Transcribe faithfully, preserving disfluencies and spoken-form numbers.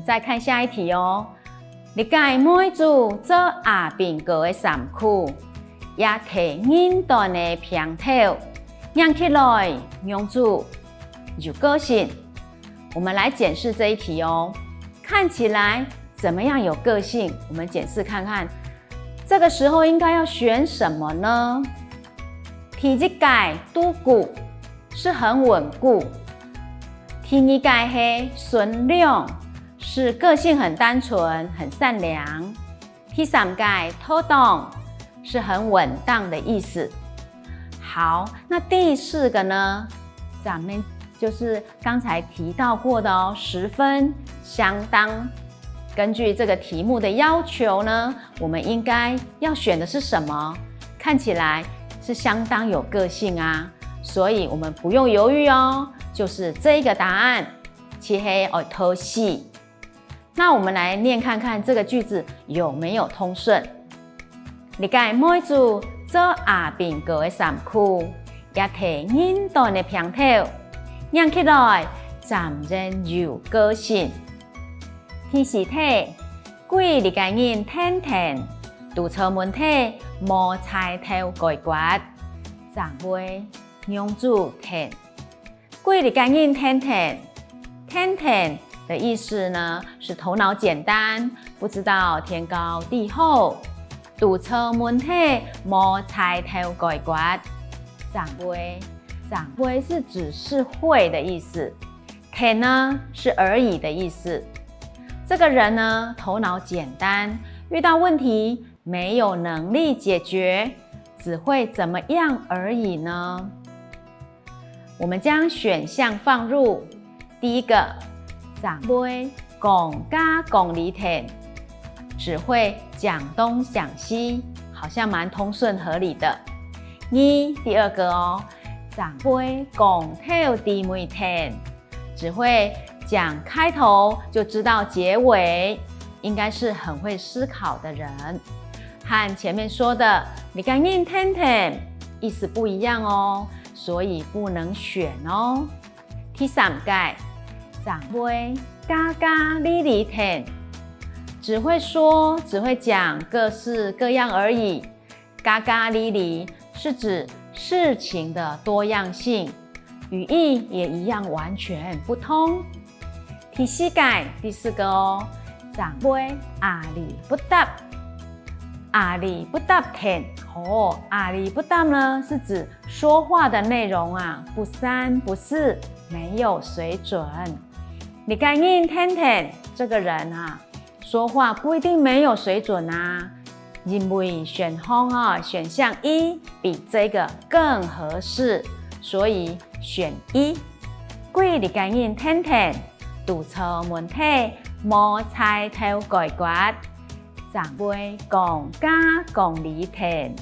再看下一題哦。這个妹子著阿兵哥个衫褲，也剃恁短个平頭，䀴起來仰子有個性。我們來檢視這一題哦，看起來怎麼樣有個性？我們檢視看看，這個時候應該要選什麼呢？第一个，都古，是很穩固。第二个係順良，是個性很單純、很善良。第三个，妥當，是很穩當的意思。好，那第四個呢？咱們就是剛才提到過的哦，十分、相當。根據這個題目的要求呢，我們應該要選的是什麼？看起來是相當有個性啊，所以我們不用猶豫哦，就是這個答案，就係愛擇四。那我們來念看看這個句子有沒有通順。這个妹子著阿兵哥个衫褲，也剃恁短个平頭，䀴起來正經有個性。第四題，歸日个人𢯭𢯭，堵著問題無柴頭解決，正會仰子𢯭。歸日个人𢯭𢯭，𢯭𢯭的意思呢，是頭腦簡單，不知道天高地厚。堵著問題無柴頭解決，正會，正會是指是會的意思。𢯭呢，是而已的意思。這個人呢，頭腦簡單，遇到問題沒有能力解決，只會怎麼樣而已呢？我們將選項放入。第一個，正會講價講理𢯭，只會講東講西，好像蠻通順合理的。二，第二個哦，正會講頭知尾𢯭，只會講開頭就知道結尾，應該是很會思考的人。和前面說的，這个人𢯭𢯭，意思不一樣哦，所以不能選哦。第三個，正會價價理理𢯭，只會說，只會講各式各樣而已。價價理理是指事情的多樣性，語義也一樣完全不通。第四個，第四個哦，正會阿里不達。阿里不達𢯭，哦，阿里不達呢，是指說話的內容啊，不三不四，沒有水準。這个人𢯭𢯭，這個人啊，說話不一定沒有水準啊，因為選項啊，選項一比這個更合適，所以選一。歸日个人𢯭𢯭，堵著問題無柴頭解決，正會講價講理𢯭。